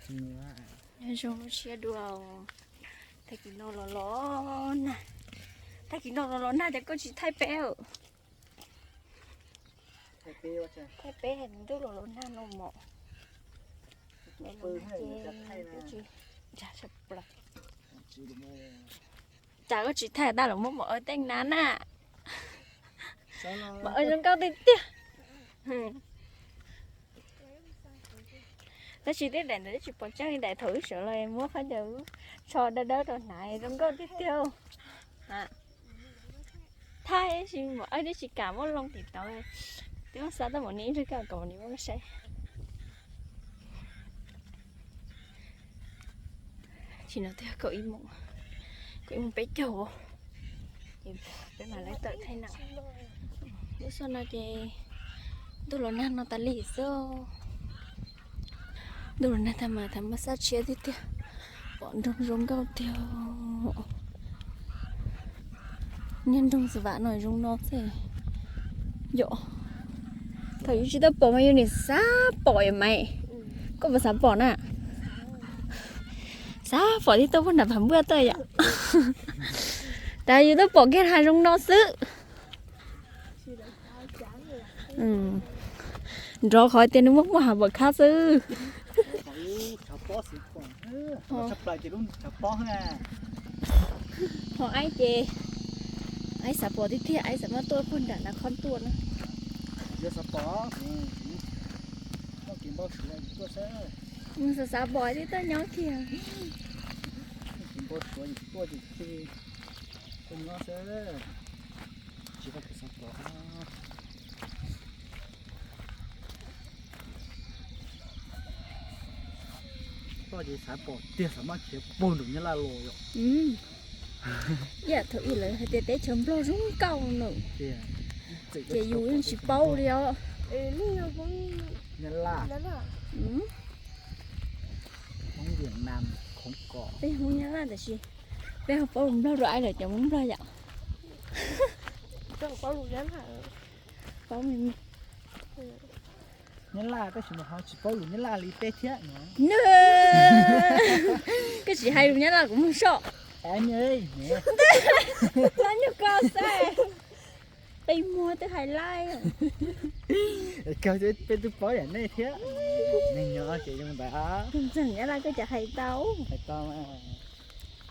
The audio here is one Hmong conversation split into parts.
Nyob zoo siab dua. Tag kis no los los nag, tag kis no los los nag ces koj tsis thaij peb. Thaij peb, ntuj los los nag no mos. Cas koj tsis thaij tau los muab mos aw teej na na. Mos aw zoo nkauj tiag tiag. Tab sis tej daim ntawd twb tsis pom tseeb li daim thaum wb sawv los muab khaub ncaws tsho dawb dawb rau hnav zoo nkauj tiag tiag. Thaij tab sis mos aw twb tsis kam muab loo tim tod. Twb muab xa tuaj mus ni ib nrog koj kom ni muab saib. Tsis no twb yog kaum ib moos, kaum ib moos peb caug. Ces peb mam li tawm thaij na. Lub sij hawm no ces ntuj los nag no tas li xwb. Ntuj los nag tag mas thaum muaj xab tshiab tiag tiag, pom nroog zoo nkauj tiag. Niag nroog xav vam no zoo no xwb. Yom, thaum yus tsis tau pom mas yus nim xav pom yom Maiv. Koj puas xav pom na? Xav pom thiab tuaj puag nram Phav Npuaj tuaj yom. Tas yus twb pom kiag hav zoov no xwb. Nrov qhov tias nws muaj muaj hav pom khab xwb. Ho aib ces, aib xav pom tiag tiag, aib xav muab tuaj puag nram na khob tuaj na. Xav pom, xav pom thiab tuaj nyob kiag. Tuaj nyob xwb, tsis tau xav pom. Koj ces xav pom tiag, xav maj khiav puag nram Nyab Laj los yom. Ib yam thaum ub lawv hais tias teb chaws Nplog zoo nkauj no, ces yus yeej tsis paub li os. Nyab Laj, Hmoob Việt Nam, Hmoob Kos. Peb Hmoob Nyab Laj tab sis peb ho paub lus Nplog dua aib lawm cov Hmoob Nplog yom. Paub me me. Nyab Laj tab sis mas ho tsis paub lus Nyab Laj li peb thiab no. Koj tsis hais lus Nyab Laj kuv mus soj. Nyuj ko xwb, qi muag twb hais laib. Kawg peb twb paub yam nej thiab. Neeg nyob ces zoo ntawd. Ntxawg Nyab Laj koj cas hais tau. Hais tau.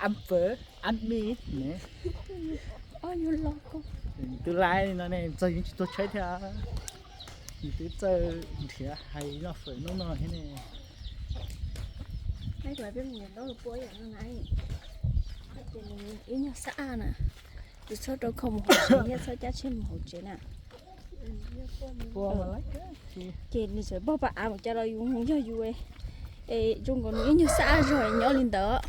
Ab pawg, ab mi ne. Twb laib no ne, Ntxawg yeej tsis tuag tshaib thiab. Nws twb txawj nrhiav hais noj fawm hnub no thiab ne. Ib nyuag xab aj na, yus txhob rau khau mus hauv tsev thiab txhob cab tsheb mus hauv tsev na. Ces nws txawm pog pab av mus cas los yus yog yus, es zoo nkaus nws ib nyuag xab aj zog nyob li ntawd.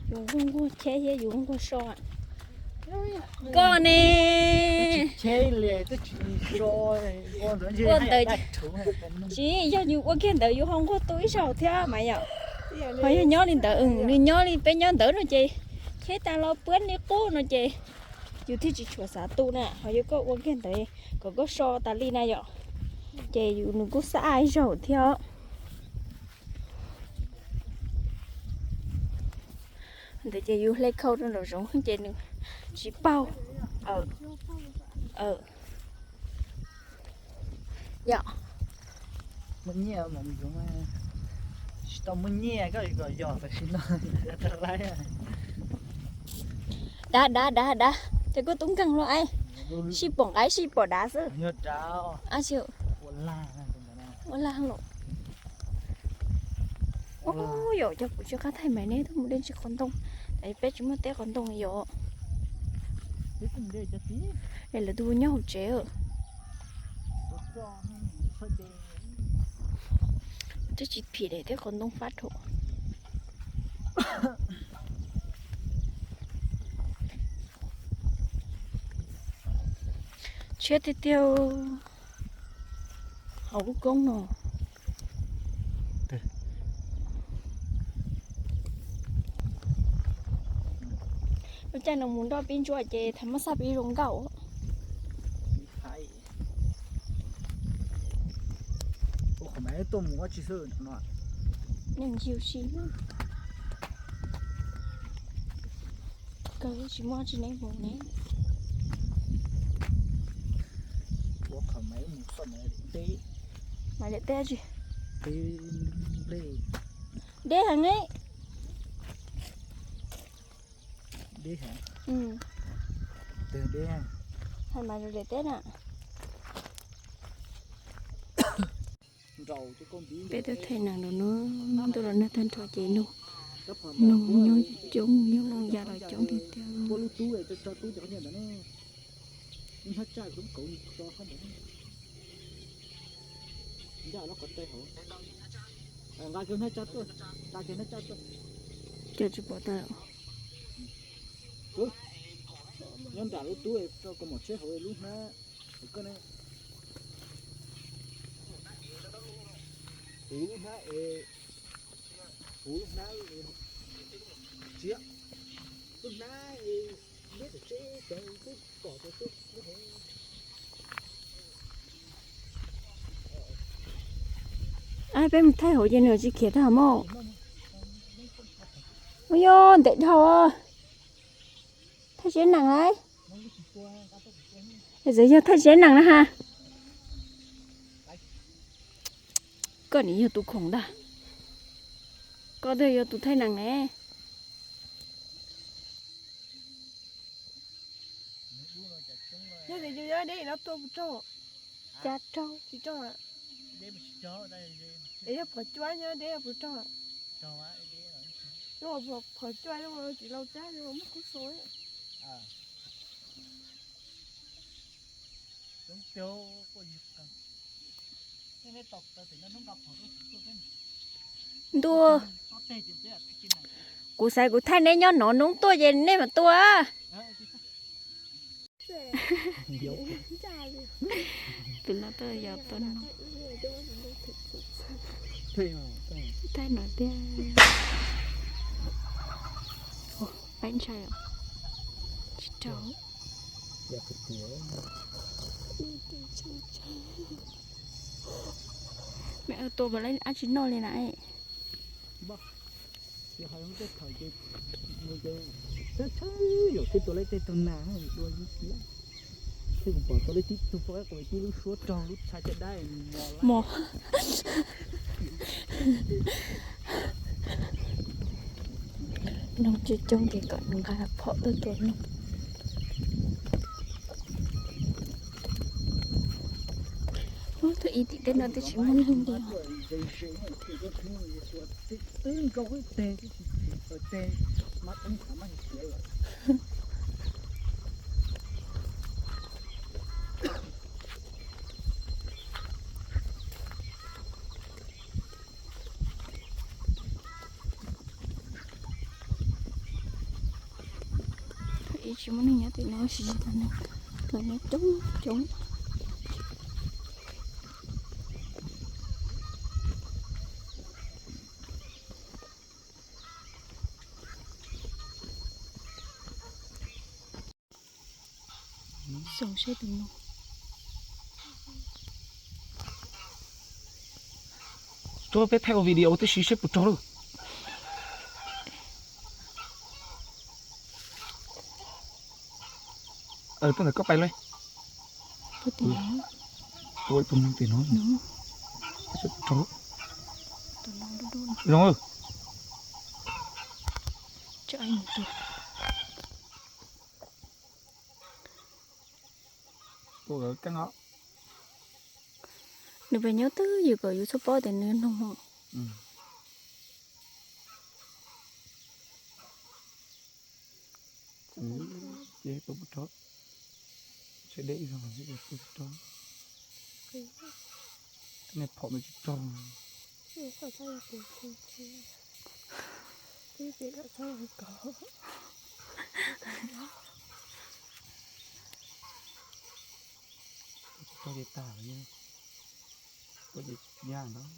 Yus nquag nquag cheb thiab yus nquag so. Koj ne? Ua ntawd tsis yog yus ua kiag ntawd yus ho nquag tu ib zaug thiab mas yom. Ho yog nyob li ntawd, nws nyob li peb nyob ntawd no ces cheb tas los puab li qub no ces yus thiaj tsis tshua xav tu na. Ho yog koj ua kiag ntawd kom koj so tas li na yom, ces yus nws kuj xab aj ib zaug thiab. Ntawd ces yus hle khau rau nraum zoov ces nws tsis paug. Yom. Muaj nyiaj mas mus yoov, tsis tau muaj nyiaj koj kom yog tam sim no. Dav dav dav dav, ces koj tub nkeeg los aib, sij pom nqaij sij pom dav xwb. Ua lag los. Yom, cov kuv tsis qab thaij mas nej tuaj mus de ntsis qhov ntoo, peb tsis muaj teb qhov ntoo yom. Es lawv tus nyob hauv tsev. Twb tsis phim li, teb qhov ntoo fab dhau. Tshiab tiag tiag hauv lub koob no. Lub caij no mus nroj pib ntsuab ces thaum muab xaj pib zoo nkauj. Ua qhov mas tuaj mus ua tsis xwb no. Neeg ywg si, kawg tsis muaj tsis neeg mus ne. Maiv daim teb tsis, deb heev ne. Hais mas daim teb na. Peb twb thaij nees lawm no, ntuj los nag tag nrho ces noog, noog nyob coob, nyob noog ya los coob tiag tiag. Cov tsis pom tag. Nyob nram lub tub, koj mam tsheb hauv lub hnab, koj ne, huv lub hnab es, huv lub hnab, tsis, lub hnab es, neb tam tsheb cov twb pom cov twb lub hauv. Peb mus thaij hauv ces nws tsis khiav tag mog. Ua yog ntev dhau. Thaij siab nees lauj. Txawm yog thaij siab nees na ha. Koj nim yog tus khoom ntag. Koj twb yog tus thaij nees ne. Yog tias yus nyob deb no tuaj puas raug? Cas raug? Tsis raug. Es yog phom cuab nyob deb puas raug? Phom cuab tsis laus tab muaj kub xauv. Ntuj, kuv xav kuv thaij neb nyob nov noob tuaj ces nej mam tua. Tus no tuaj yog tuaj no. Thaij no tiag. Peb ntshai, tsis raug. Me tua pas lab ab tsis noj li na. Yog hais lub tej thaum ces, ces, tshab tshab yom, tej tua leb tej tug nas dua ib cia. Tej kuv pom tau leb tib tug poj qaib quas tib lub suab raug lub tshav caj dab mos. Noog coob coob ces kom nws nqa phom tuaj tua noog. Ub, tus ib tim teb no twb tsis muaj neeg li. Ib tsis muaj neeg nyob tim no, sis los nyob coob coob. Xyoo seb tus no. Tsuav peb thaij ua video tib si seb puas raug lauj. Tuaj ntawm koj pais lauj. Tua ib tug noog tim no seb puas raug. Zoo. Nws pem nyob twj ywm kom yus txhob paub tias nws noog. Ces tua puas raug, seb deb ib zaug seb tua puas raug. Nej phom ntawd tsis raug. Raug ces tag, tua ces yaj ntawd.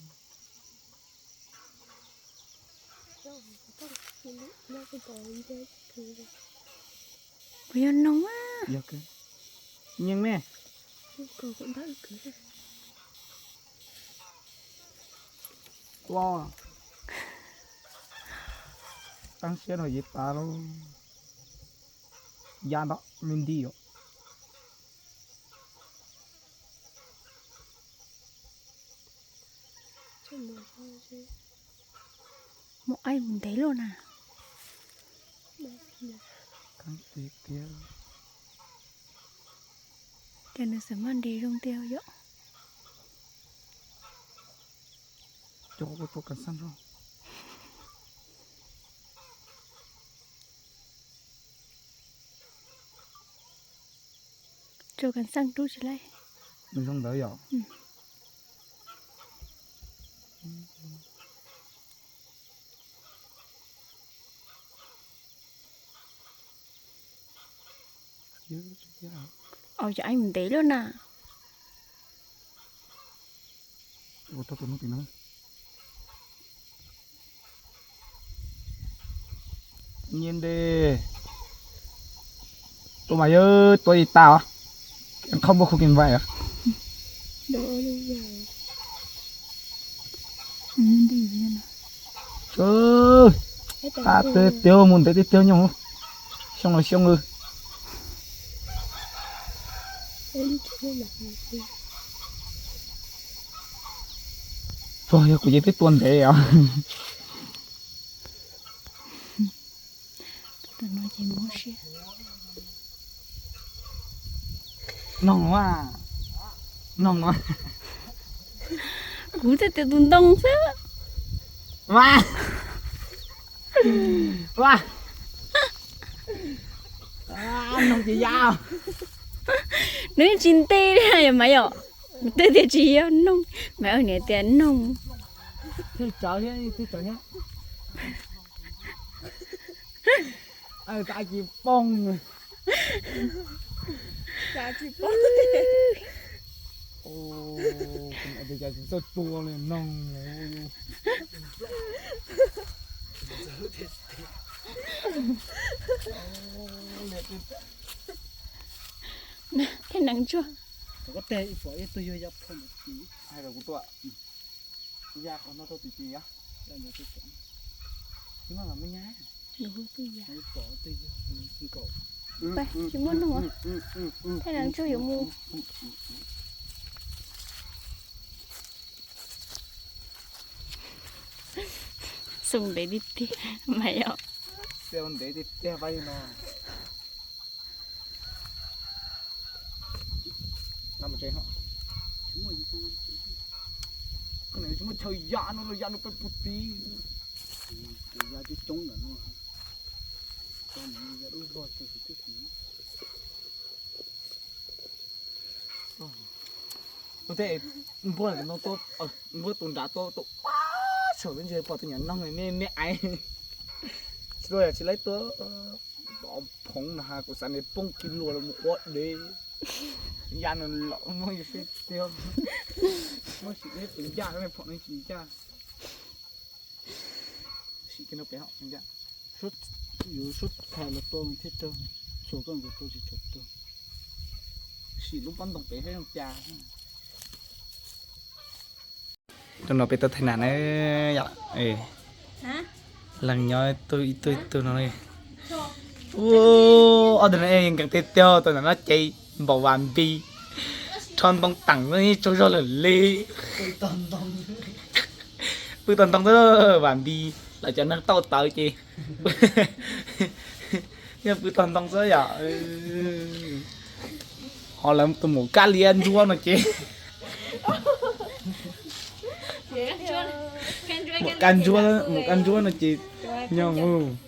Puas yog noog a? Yog kawg. Nyeej me. Ua. Tag siab no ces tas lawm. Ya nto me nti os. Mus aim mus ntev luaj na. Ces nws xav maj ntev zoo tiag yom. Cov ua rau kas xaj rau. Rau kas xaj rub tsis laij. Nws zoo ntawd yom. Au, cov aim mus ntev lawm na. Nyiaj nte. Tua mas yog tua ib tag os. Khau npua khu kis vais os. Qab tiag tiag mus ntev tiag tiag nyob. Xyoo los xyoo. Tsuas yog kuv ces twb tua ntev os. Tus no ces mob siab. Noog a, noog a. Kuv thiaj tias tus ntoo xwb. Mas, mas, noog ces ya. Nws tsis nte li yom Maiv yom. Twb tias tsis yog noog, Maiv niam tias noog. Twb tsav thiab, twb tsav thiab. Cas tsis poob. Cas tsis txawj tua li noog. Thiab nees ntsuag. Thaum koj teg ib pom ib tug yuag ya phom ntawd ces hais rau kuv tuaj. Ya qhov no rau tim ces yog. Tsis muaj los muaj nyab. Pais, tsis muaj noog. Thiab nees ntsuag yuav mus. Xoo ntev tiag tiag mas yom. Xoo ntev tiag tiag pab no. Tsis muaj chaw ya no los ya no peb puag tid. Ya coob coob ntawm no. Ya dub vog tsis twb. Ua tej npuaj no, npuaj tus nrad tuaj tus pab saum lub ntsis pom tus nyuam noog me me aiv. Tsis tuaj yog tsis laib tuaj. Phoov no ha kuv xav nws poob kiag luas los mus ua dev. Ya no los muab yus seb tiag. Muab sim neb tus ncaj, pom neb tsis ncaj. Sim kiag no pem hom ncaj. Yus sub thais los tua thiaj raug, txhuam koj nkaus tua tsis tshua raug. Sim lub pob ntoo pem saib zoo cas. Tus no peb tuaj thaij nas na yom. Leej nyob ib tug ib tug no. Ua ob tug no nkees tiag tiag, tus ntawm no ces npaum Vam Npis, rho ntoo teem tsaug zog lawm li. Pw tog ntoo xwb Vam Npis, lawv cov neeg tau tawv ces yog pw tog ntoo xwb yom. Ho lawv tus mus kab liab ntsuab no ces, mus kab ntsuab, mus kab ntsuab no ces nyob mus.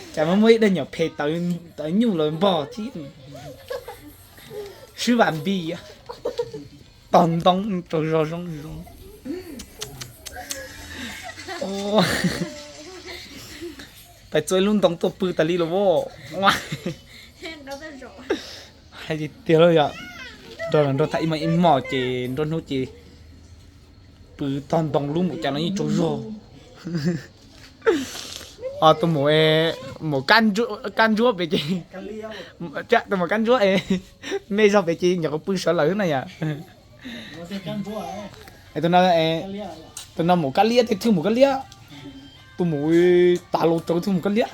Cas muaj muaj ib daim nyuam phem tawv nyuj los npog thiab. Swb Vam Npis tog ntoo rau zog zoo zoo. Pais txua ib lub ntoo tuaj pw tas li los as. Hais tiag tiag los yom, nrog nrog tham ib hmos ib hmos ces nruab hnub ces pw tog ntoo lub mus cas no yeej tsaug zog. Ho tus mus, mus kab ntsuab pem ces, tus mus kab ntsuab es me zog pem ces nyuam qhuav pw sawv lawm na yom. Es tus no, tus Tus no mus kab liab, tej thwj mus kab liab. Tus mus tas los tsawv thwj mus kab liab.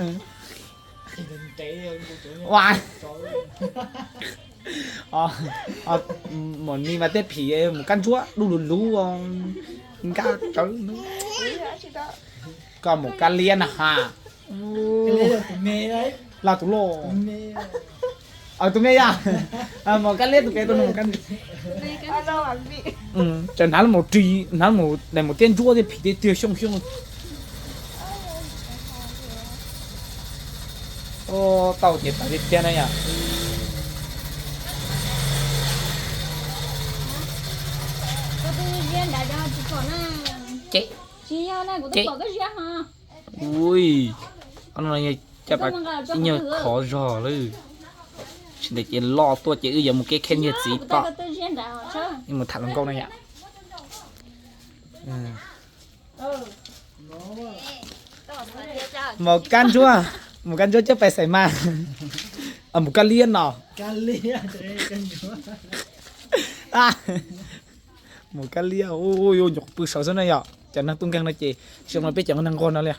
Mus ni mas tej phim mus kab ntsuab dub lug lug, nkaj tsawv. Koj mus kab liab na ha. Laj tus loj. Tus me yog mus kab liab, tus pem tus no mus kab. Ces hnav mus ris, hnav mus daim mus tiab ntsuab thiab phim tiag tiag xyoo xyoo. Tau ces tawm tiag tiag na yom. Ces, ces, ui, caj pas ib nyuag khov zog lawm. Tsis ntev ces loj tuaj ces wb yuav mus keb kheb nyiag txiv tom. Wb mus tham hluas nkauj na yom. Mus kab ntsuab, mus kab ntsuab coj pais xais mas. Mus kab liab no. Mus kab liab, nyuam qhuav pw sawv xwb na yom. Cov neeg tuaj nkeeg no ces zoo no peb cov neeg nquag no li.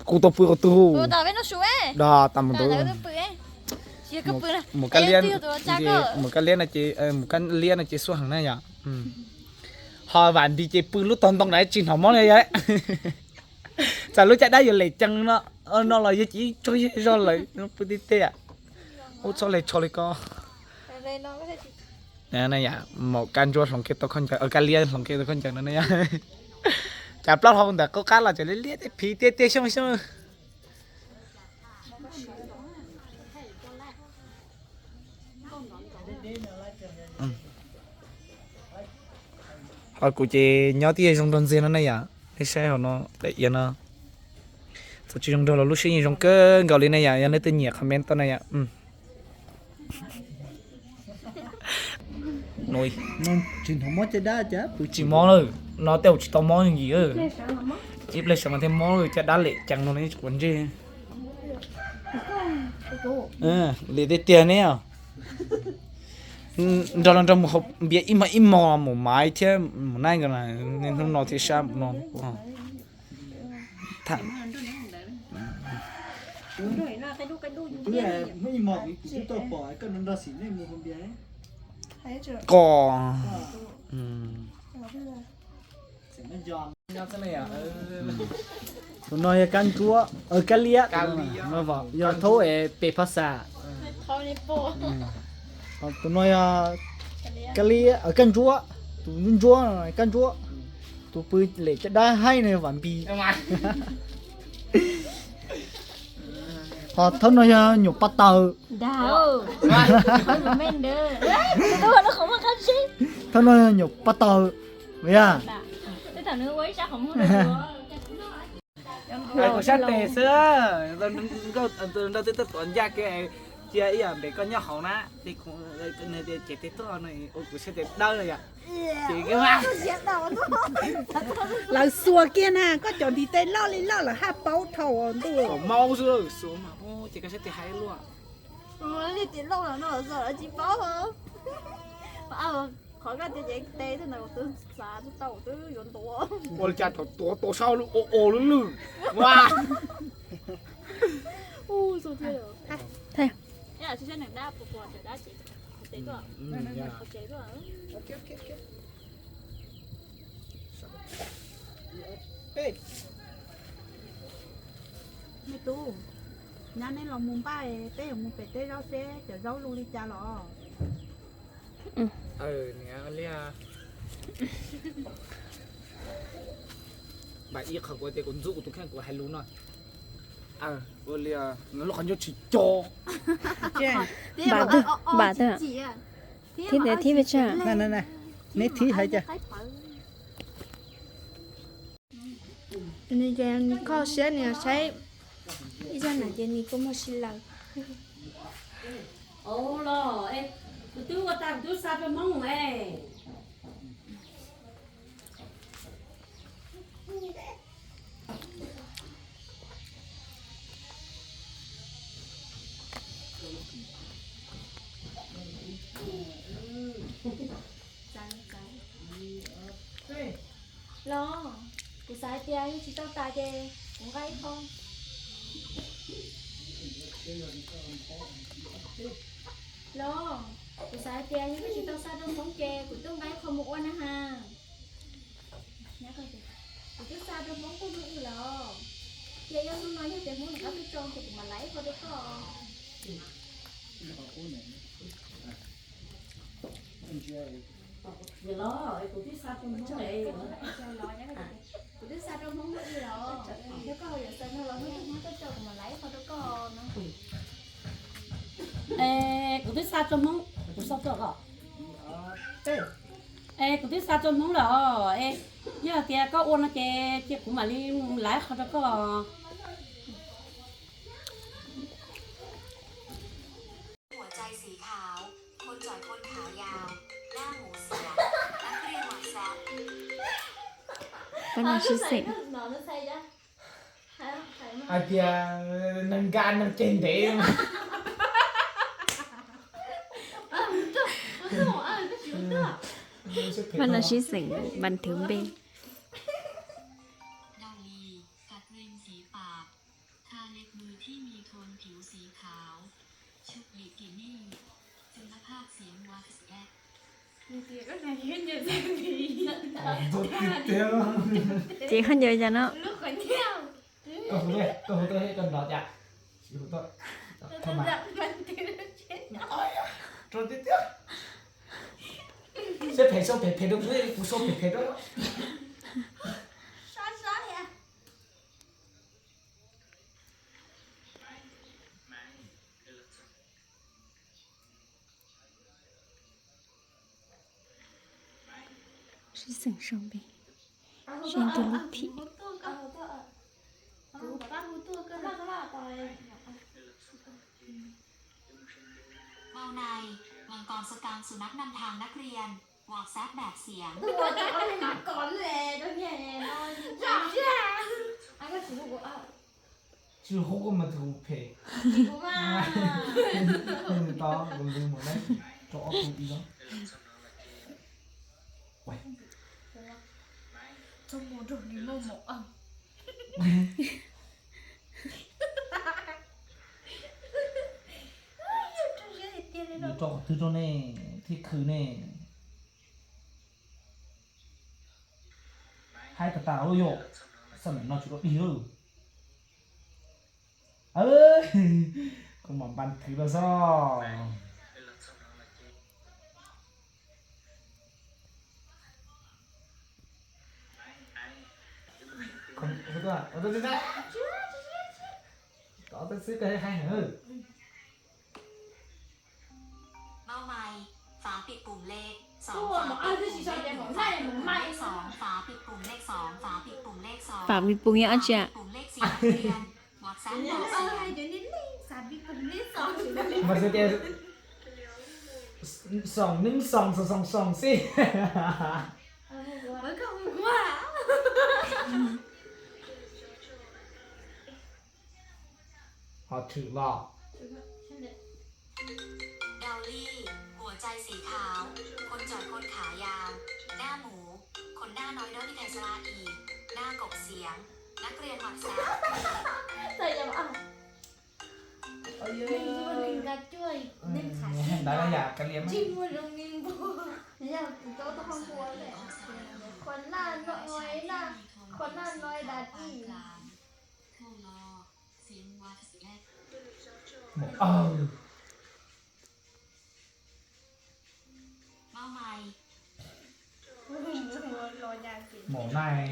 Kuv tau pw qhov twg? Dos tas mus ntawd. Mus kab liab, mus kab liab no ces, mus kab liab no ces xuab heev na yom. Ho vam npis ces pw lub tog ntoo na tsis hnov mob li. Txawm lub caj dab yuav lem cees no los yog cia li tsaug zog lawm, pw tiag tiag. Ub, txhob hle tsho li ko. Mus kab ntsuab hloov kiag tau khaub ncaws, kab liab hloov kiag tau khaub ncaws no na yom. Cas plaub hau ntawm qub qab los cov liab liab tej phim tiag tiag xyoo xyoo. Ho kuv ces nyob twb zoo nraug ntxiag no ne yom, nej saib hauv no daim iav no. Txawm tsis zoo nraug los lub siab yeej zoo kawg nkaus li ne yom, yog nej twb nyiam comment tau ne yom. Tsis mob lawm, no tej zaum tsis tau mob yim. Ib pliag sawv mas thiaj mob, caj dab lem cees no ne tsis quav ntsej. Li tiag tiag ne. Nrog los nrog mus haus npias ib hmos ib hmos, mus maiv thiab mus naij, hnub no thiaj sab mus no. Koj Tus no yog kab ntsuab, kab liab, yog thaub es pem phaj xaj. Tus no yog kab liab, kab ntsuab, tus ntsuab, kab ntsuab. Tus pw lem caj dab haib no yog vam npis. Ho thaub no yog nyuam paj taws. Thaub no yog nyuam paj taws. Yog kuv sab tes xwb, nrau twb tuaj tuav ncaj kev, cia ib yam npem koj nyob hauv na, ces kuv, ces tes tuaj ua kuv sab tes dawb yom. Lawv xuas kiag na, koj cov ntiv tes loj li loj lawv haj paub dhau ntuj. Maub xwb, xuas mas ces koj sab tes haib luaj. Tsis paub. Qhov koj tias ces tes twb ntawd kuv twb xav twb tau, kuv twb yuav ntuav. Ua li cas thaum tuav tau sab lub o o lwj lwj. Me tub, nyab neb los mus npaj, peb yuav mus pem tej zaub seb cov zaub zoo li cas los. Niam li, npam ib qho kuv tias kuv ntxub kuv tus kheej kuv hais lus no. Ua li, lub qhov ncauj tsis co. Npam twg? Npam twg? Thib tias thib pes tsawg? Neb thib hais cas? Nws ces nws kho siab nws saib ib zaj na ces nws kuj muaj si lawm. Los, kuv twb ua tag kuv twb xa rau Hmoob es. Los, kuv xav hais tias yog tsis tau tas ces kuv nqa ib qho. Los, kuv xav hais tias yog koj tsis tau xa rau Hmoob ces kuv tuaj nqa ib qho mus ua na has. Kuv twb xa rau Hmoob tag hnub i los. Ces yog hnub no yog tias Hmoob rov qab tuaj tso ces kuv mam laiv ib qho rau koj. Kuv twb xa rau Hmoob tag hnub i los, yog koj yuav xa no los hnub twg Hmoob tuaj tso kuv mam laiv ib qho rau koj no. Es kuv twb xa rau Hmoob, kuv xa rau koj. Es kuv twb xa rau Hmoob lawm os. Es yog tias koj ua no ces cia kuv mam li laiv qhov rau koj. หัวใจสีขาว คนจ่อยคนขายาว หน้าหมูเสีย นักเรียนหวัดแซะ Pab no sib xeem. Hais tias neeg nkaj neeg ceg ntev. Pab no sib xeem npas thwv npe. ดาลี กัดริมฝีปาก ทาเล็บมือที่มีโทนผิวสีขาว ชุดบิกินี่ คุณภาพเสียง วาย เอส เอส Ces koj ncaws cas no? Koj hu tuaj, koj hu tuaj, koj nrov cas? Tsis hu tuaj. Thaum mas, rau tiag tiag. Seb phem sau phem phem rau kuv, kuv sau phem phem rau. Sib xeem sau npe, seb tus lub phim. Mau này, มังกรสตางค์สุนัขนำทางนักเรียน WhatsApp แบบเสียง Ua tau ob niag mas kos lawm, tau niag no. Tsis hu koj mas tus phem. Tau, kuv lwv mus na, rau ob tug ib no. Txhob mus nrog nws muaj mov. Nws rau qhov twg rau nej thiaj khwv ne? Haib tas tas lawm yom, xam ntawm no tsis tau dig lawm. Kuv mam npas thwv los xwb. Tov xwb koj hais heev. Mau mày, phá bịt bùng lê, sóng, phá bịt bùng lê, sóng, phá bịt bùng lê, sóng, phá bịt bùng lê, sóng, Phá bịt bùng yog dab tsi? Phá bịt bùng lê, sóng, phá bịt bùng lê, sóng, phá bịt bùng lê, sóng. Mas xwb tias xoom neeb xoom xoom xoom xoom xij. Ho tshwm los. Đào ly, หัวใจสีขาว คนจ่อยคนขายาว หน้าหมู คนหน้าน้อย ด้อย มีไทยสระอี หน้ากบเสียง นักเรียนหวัดแสบ Neeg yuav neeg nkag cuaj, neeg kham siab, tsis muaj zoo li npua. Yog tus tau tau hauv npua lawm. Qhov naj no, qhov naj no da ti. Maum nai.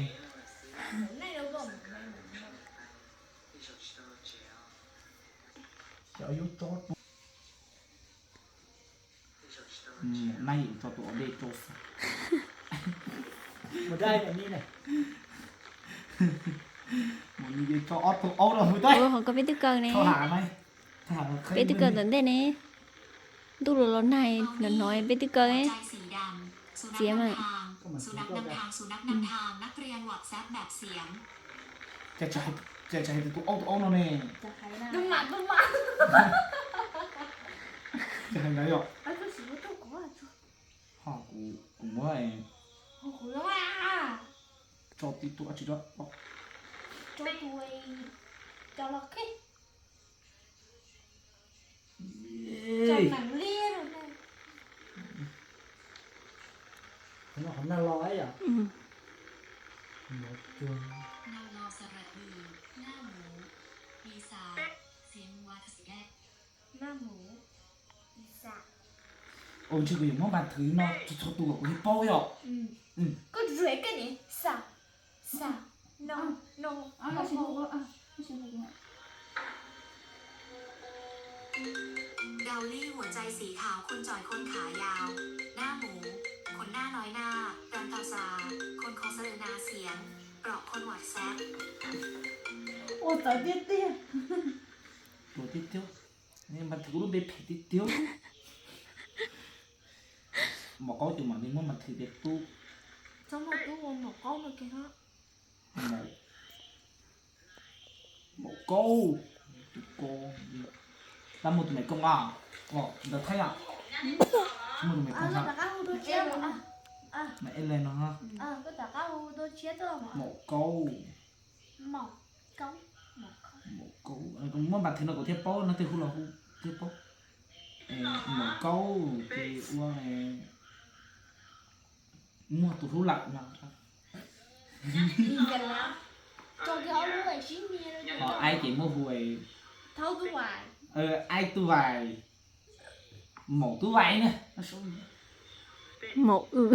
Cov yub tsob tu. Maum nai yeej tso tus ua dej rau xwb. Mus dai maum ni na. Maum ni yeej tso ob tug aub rau hauv tau. Ua ho koj peb twb kaw ne. Peb twb kaw tom ntej ne. Ntuj los los nag, hnov hnov peb twb kaw. Txiav mas. Ces tsis hais tias tus aub tus aub no ne. Ces hais ntawd yom. Ho kuv, kuv muab. Tso tib tug dab tsi rau. Rau tus, rau los khib. Ej. Rau nag liab rau na. Qhov no qhov nag los yom. Nag los, สระอือ หน้าหมู ปีศาจ เสียงวัว เสียงแรด หน้าหมู ปีศาจ Ua ntshai kuv yuav muab npas thwv no txhua txhua tus kom kuv thiaj paub yom. Koj ruam koj niam xav, xav, no, no, no. ดอลลี่หัวใจสีขาว คนจ่อยคนขายาว หน้าหมู ขนหน้าน้อยหน้า รันตาซา คนคอสะดือนาเสียง เปราะคนหวัดแซบ Ua txawv tiag tiag. Ruam tiag tiag. Npas thwv kuv lub npe phem tiag tiag. Maum qaub ces mam li muab npas thwv tias tub. Txhob muaj tub ua maum qaub no kiag. Maum, maum qaub, tus ko, tab muaj tus maiv koob a, ntawd Thaib a, muaj tus maiv koob a, maiv e le no, maum qaub. Maum qaub, muab npas thwv no kuv thiaj paub no, tej hu los hu thiaj paub. Maum qaub ces ua muaj tus hlub lawm no. Ho aib ces muab hu, aib tub vais, maum tub vais na. Maum w.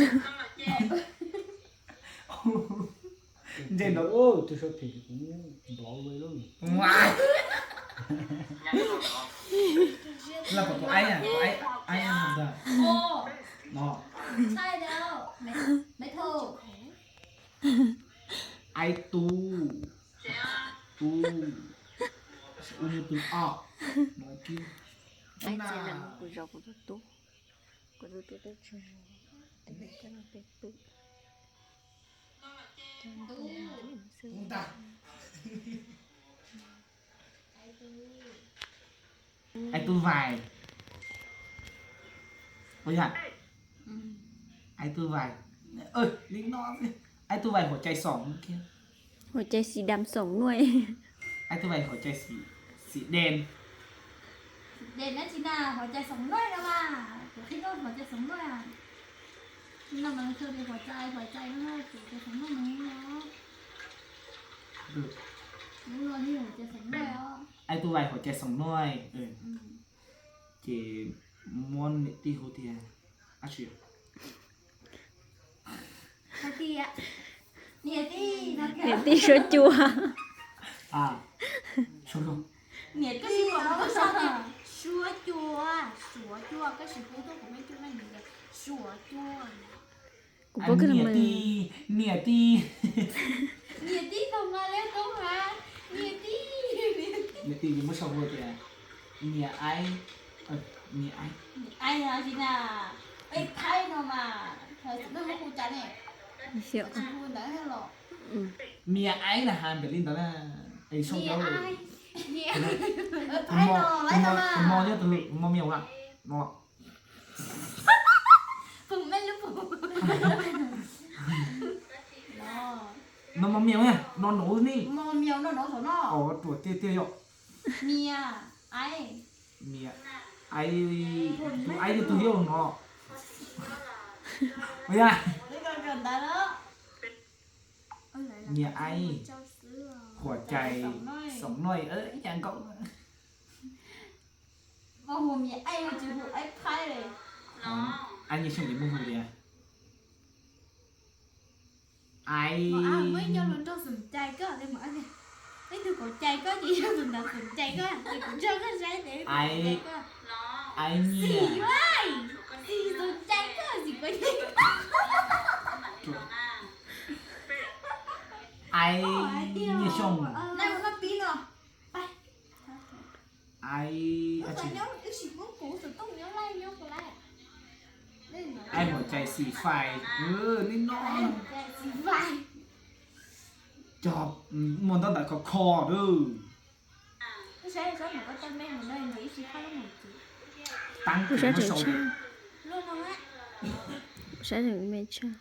Ntse ntawd, tus sau phem kuv nplov ua lub. Laj pom tus aib, aib ntag. No, aib tub, tub, u tus o. Aib txiv leej kuv zov kuv tus tub, kuv tus tub teb tsuag, tus me koj no peb pw. Aib tub vais. Ua yog, aib tub vais, li no, aib tub vais hua cai xoom kiag. Hua cai xim dam xoom nuaj. Aib tub vais hua cai xim, xim đen. Đen dab tsi na, hua cai xoom nuaj no mas. Kuv qhib nuaj hua cai xoom nuaj. No mas hua cai, hua cai no, hua cai xoom nuaj no. Lub no yog hua cai xoom nuaj os. Aib tub vais hua cai xoom nuaj. Ces muab niam tij hu tias dab tsi? Niam tij suab cua. Niam tij, suab cua, suab cua, koj sim hu tuaj kuv me tub na, suab cua. Kuv paub koj niam tij, niam tij. Niam tij tau mas li tau mas, niam tij. Niam tij, muab sau hu tias niam aib, niam aib. Niam aib no tsis na, peb Thaib no mas, thaum xub peb muab hu cas ne? Tsis hu ntawd los. Niam aib na has npem li ntawd na. Es sau cov, tus mo nyob tus mo miau na. No mo miau, no nov ne. Ruam tiag tiag yom. Niam aib, niam aib, tus aib yog tus yau no. Ua yog, niam aib, hua cai xoom nuaj, ib yam nkaus. Mas hu niam aib tsis hu aib Thaib li. Aib Nyiaj Xyooj ces muab hu tias aib. Muab ib co hluas nraug xoom cai koj li mas, ib tug kaum cai koj ces yog tus ntawd xoom cai koj, ces kuv nrog koj saib ces ib tug kaum cai koj. Aib Nyiaj, xim xoom cai koj, xim kaum cai koj. Aib Nyiaj Xyooj. Aib, aib hua cai xim fais li no. Cog muaj ntaub ntawv khov kho lawm. Taab kuv sab tseem tshaj, sab tseem me tshaj.